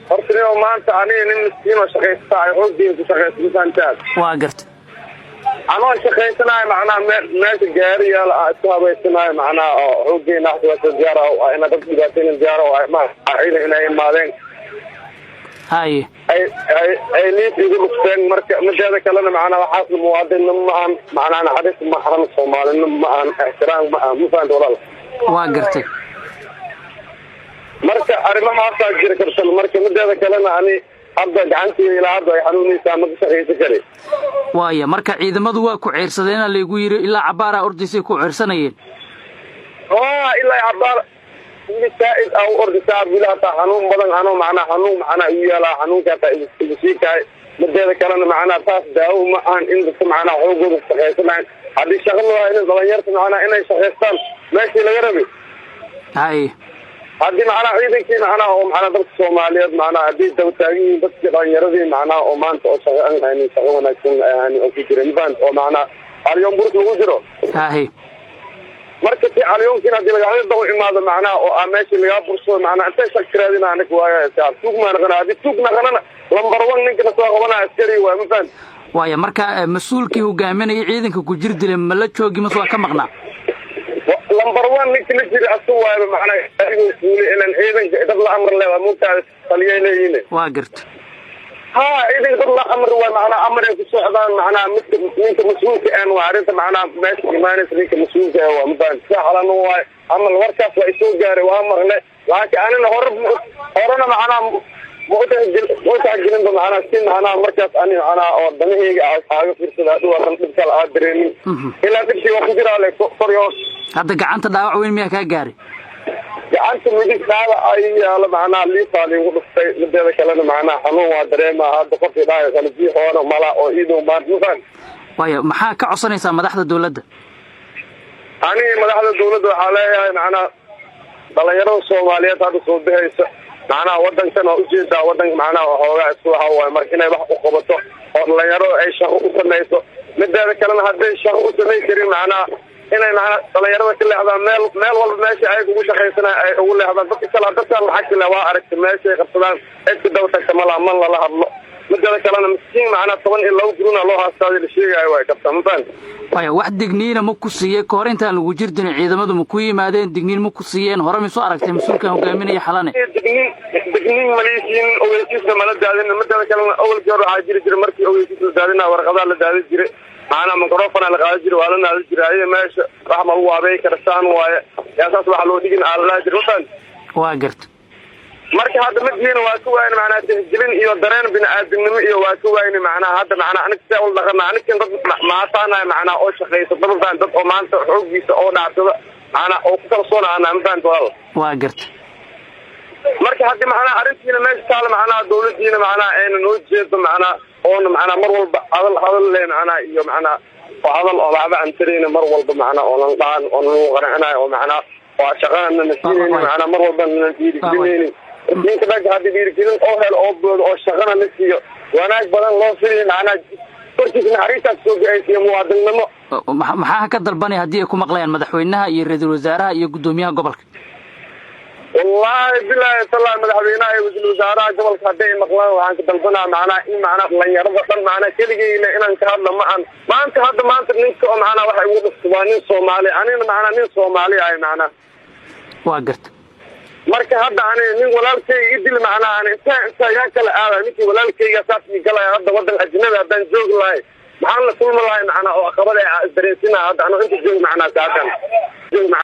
Horta nio maanta aniga nin miskiin oo shaqaysta ay xoogdiin ku shaqaysta, mafahantaad? Waa garta. Anoo shaqaysanaayo, macnaha meesha gaari yaal a isku habaysanaayo, macnaha oo xooggeena diyaar ina dad dhibaatayna diyaar oo ma ciidan inay imaadeen. Haye. Ay liif igu dhufteen. Marka mideeda kalena, macnaha waxaasna muwaadinna ma ahan, macnaha naxariis ma ahan, soomaalina ma ahan, ixtiraam ma ahan, ma fahanta, walaal? Waa gartay. Marka arrimahaasaa jira karsan. Marka mideeda kalena, ani hadda gacanteeda ilaa hadda ay xanuunaysaa, ma ka shaqaysan kari. Waaya, marka ciidamadu waa ku ceyrsadeena laygu yidhi, ilaa cabaaraa ordaysay ku ceyrsanayeen. Ilaa cabaar saa'id aa u ordisaa wili, hataa xanuun badan anoo macnaa xanuun macnaa igu yaalaa, xanuunka hataa igu sii kahay. Mideeda kalena, macnaa taas daawo ma ahan in dadka macnaa xoogooda ku shaqaysanayan. Haddii shaqa loo haynin dhalinyarta, macnaa inay shaqaystaan meeshii laga rabay. Haddii macnaha ciidankii macnaha oo macnaa dadka Soomaaliyeed macnaha haddii daba taagan yihiin dadkii dhalinyaradii macnaha oo maanta oo shaqo aan haynin, shaqo wanaagsan haynin oo ku jira, mafahant, oo macnaha calyoon burus lagu jiro. Marka si calyoonkiina haddii lagaaga daba imaado, macnaha oo aa meeshii lagaa bursado, macnaha intay shaq tiraadina anika waaya tuug maa naqana. Haddii tuug naqanana, number one ninkana soo qabanaya askari waay, mafahant? Waaya, marka mas-uulkii hogaaminayay ciidanka ku jir dilay ma la joogi mase waa ka maqnaa? Number one ninka la jira asu waayba, macnaa adigoo fuulay ilan ciidanka dad la amr le waa mugtaa, taliyay leeyihiin. Waa garta. Ha, ciidanka dad la amri waay, macnaa amray ku socdaan. Macnaha midka ninka mas-uulka een waa arrinta macnaha meesha imaanaysa, ninka mas-uulka ee waa, mafahant, saxlan waay amal. Warkaas waa isoo gaaray, waa maqle, laakiin anina hore horena macnaha ma utixgelinba, macnaha si macnaha markaas ani macnaha oo danaheyga aaga fiirsada hadhow adan dhib kale aa dareemin, ilaa dhibkii waa ku jiraa le kor iyo hoos. Hadda gacanta dhaawac weyn miyaa kaa gaaray? Gacanta midig dhaada ay yaalo, macnaha liifaa liigu dhuftay. Mideeda kalena, macnaha xanuun waa dareemaa hadda, qofkii dhaaya kala mala oo iidow maanta, mafahant? Waaya, maxaa ka codsanaysaa madaxda dawladda? Anigi madaxda dawladda waxaa leeyahay, macnaha dhalinyarada Soomaaliyeed hadda soo bixaysa, macnaha wadankan waa ujeedaa, wadanka macnaha waxoogaa isku waxa waaye. Marka inay wax u qabato oo dhalinyarada ay shaqo u samayso. Mideeda kalena, hadday shaqo u samayn karin, macnaha inay macnaa dhalinyarada ka leexdaan meel walba meesha ay ugu shaqaysanay ay ugu leexdaan. Dadka kale, dadkan lacagta le waa aragta, meeshay qabsadaan cidka daba tagta malaha, man lala hadlo. Mideeda kalena, miskiin macnaa 12 guruna loo haastaada la sheegaayo way kabtaa, ma fahamta? Waaya, wax digniina ma ku siiyey kahor intaan lagu jir dilin? Ciidamadu ma ku yimaadeen? Digniin ma ku siiyeen? Hore misu aragtay mas-uulkan hogaaminaya Xalane? Digniin malisiin, ogeysiisna mala daadin. Mideeda kalena, awalkii hore waxaa jiri jira markii ogeysiis la daadina warqadaa la daadin jiray, macnaa microphone la qaadan jiray, waa la naadin jiray ayaga meesha wax ma lagu habeyn kara, saan waaye, yaa saas waxa loo dhigin aa la dhahi jiray, ma fahamta? Waa garta. Marka hadda madiina waa ka waayna macnaha tixgelin iyo dareen bini-aadamnimo iyo waa ka waayna. Macnaha hadda macnaha aniga see ula dhaqana anigan dad maataanahay, macnaha oo shaqaysa, ma fahan, dad oo maanta xooggiisa oo dhacsada, macnaha oo ku kalsoonaana, ma fahamta, walaal? Waa garta. Marka haddii macnaha arrintiina meesha taala, macnaha dawladdiina macnaha ayna noo jeedo, macnaha oona macnaha mar walba hadal hadal le macnaha iyo macnaha oo hadal oo waxba aan tarayna mar walba, macnaha oonan dhahan oo nagu qancinayo oo macnaha oo shaqadana na siinayni, macnaha mar walba na dhiirigelinayni. Ninka ragga haddii dhiirigelin oo helo oo boodo oo shaqana la siiyo, wanaag badan loo filayo, macnaha korkiisa naxariistaas soo ga-aysiiyo muwaadinnimo. Maxaa ka dalbanaya haddii ay ku maqlayaan madaxweynaha iyo ra-iisul wasaaraha iyo guddoomiyaha gobolka? Wallaahi bilaahi tallahi, madaxweynaha iyo ra-iisul wasaaraha gobolka hadday maqlaan, waxaan ka dalbanaa macnaha in macnaha dhalinyarada dhan, macnaha keligeyna inaan ka hadla ma an maanta. Hadda maanta ninka oo macnaha waxa igu dhufta waa nin Soomaali, anigana macnaha nin Soomaali ahay macnaha. Waa garta. Marka hadda ani nin walaalkayga idil, macnaha ani intaa yaa kala aada ninkii walaalkayga saas ii galaya. Hadda wadan ajnabi haddaan joogi lahay, maxaan la kulmi lahay, macnaa oo aqabada isdareensinaa hadda anoo inta joog, macnaa saadan joog.